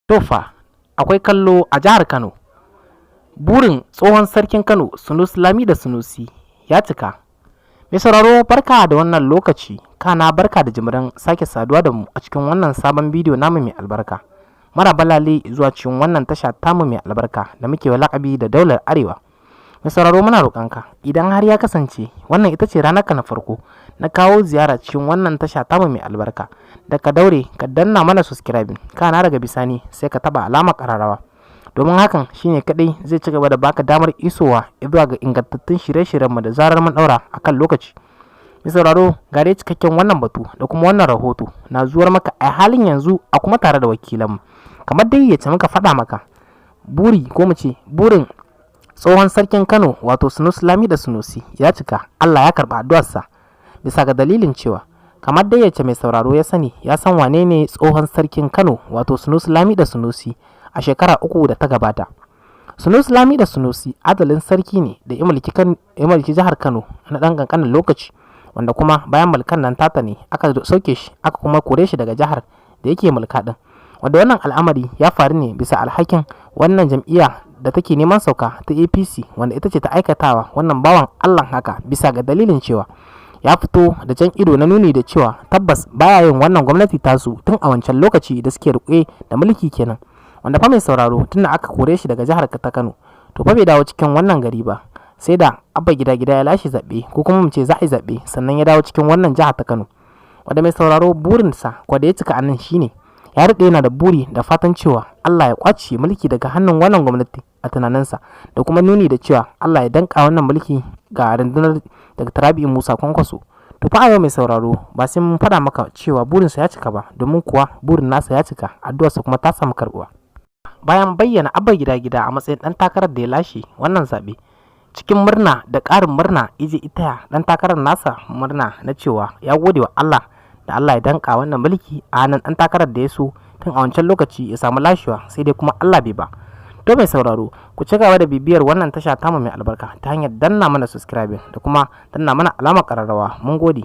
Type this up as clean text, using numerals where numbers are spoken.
To fa, akwai kallo a jihar Kano. Burin tsohon sarkin Kano Sunusi Lamido Sunusi ya cika. Mai sauraro, barka da wannan lokaci, kana barka da jimirin sake saduwa da mu a cikin wannan sabon bidiyo namu mai albarka. Maraba lale zuwa cikin wannan tasha tamu mai albarka da muke wa lakabi da Daular Arewa. Mai sauraro, muna roƙonka, idan har ya kasance wannan ita ce ranarka na farko na kawo ziyara cikin wannan tasha tamu mai albarka, da ka daure ka danna mana subscribing, kana daga bisani sai ka taba alamar ƙararrawa. Domin hakan shine kadai zai ci gaba da baka damar isowa zuwa ga ingantattun shirye-shiryenmu da zarar mun daura akan lokaci. Mai sauraro, ga dai cikakken wannan batu da kuma wannan rahoto na zuwar maka a halin yanzu a kuma tare da wakilanmu. Kamar dai yacce muka faɗa maka, buri ko mu ce burin tsohon sarkin Kano, wato Sunusi Lamido Sunusi, ya cika. Allah ya karɓi addu'arsa, bisa ga dalilin cewa kamar dai yacce mai sauraro ya sani, ya san wane ne tsohon sarkin Kano, wato Sunusi Lamido Sunusi. A shekara 3 da ta gabata, Sunusi Lamido Sunusi adalin sarki ne da ya mulki jihar Kano na ɗan ƙanƙanin lokaci, wanda kuma bayan mulkan nan tata ne aka sauke shi, aka kuma kore shi daga jihar da yake mulka ɗin, wanda wannan al'amari ya faru ne bisa alhakin wannan jam'iyya da take neman sauka ta APC, wanda ita ce ta aikatawa wannan bawan Allah haka, bisa ga dalilin cewa ya fito da jan ido na nuni da cewa tabbas baya yin wannan gwamnati tasu tun a wancan lokaci da suke riƙe da mulki kenan. Wanda fa, mai sauraro, tun da aka kore shi daga jihar ta Kano, to fa bai dawo cikin wannan gari ba sai da Abba Gida Gida ya lashe zaɓe, ko kuma mu ce za a yi zaɓe, sannan ya dawo cikin wannan jihar ta Kano. Wanda, mai sauraro, burinsa kwa da ya cika a nan shine ya daɗe yana da buri da fatan cewa Allah ya kwace mulki daga hannun wannan gwamnati a tunaninsa, da kuma nuni da cewa Allah ya danka wannan mulki ga rundunar daga Rabi'u Musa Kwankwaso. To fa, a yau, mai sauraro, ba sai mun faɗa maka cewa burinsa ya cika ba, domin kuwa burin nasa ya cika, addu'arsa kuma ta samu karɓuwa. Bayan bayyana Abba Gida Gida a matsayin ɗan takarar da ya lashe wannan zaɓe, cikin murna da ƙarin murna ije ita ɗan takarar nasa murna na cewa ya gode wa Allah da Allah ya danka wannan mulki a hannun ɗan takarar da ya so tun a wancan lokaci ya samu lashewa, sai dai kuma Allah bai ba. To, mai sauraro, ku ci gaba da bibiyar wannan tasha tamu mai albarka ta hanyar danna mana subscribing da kuma danna mana alamar ƙararrawa. Mun gode.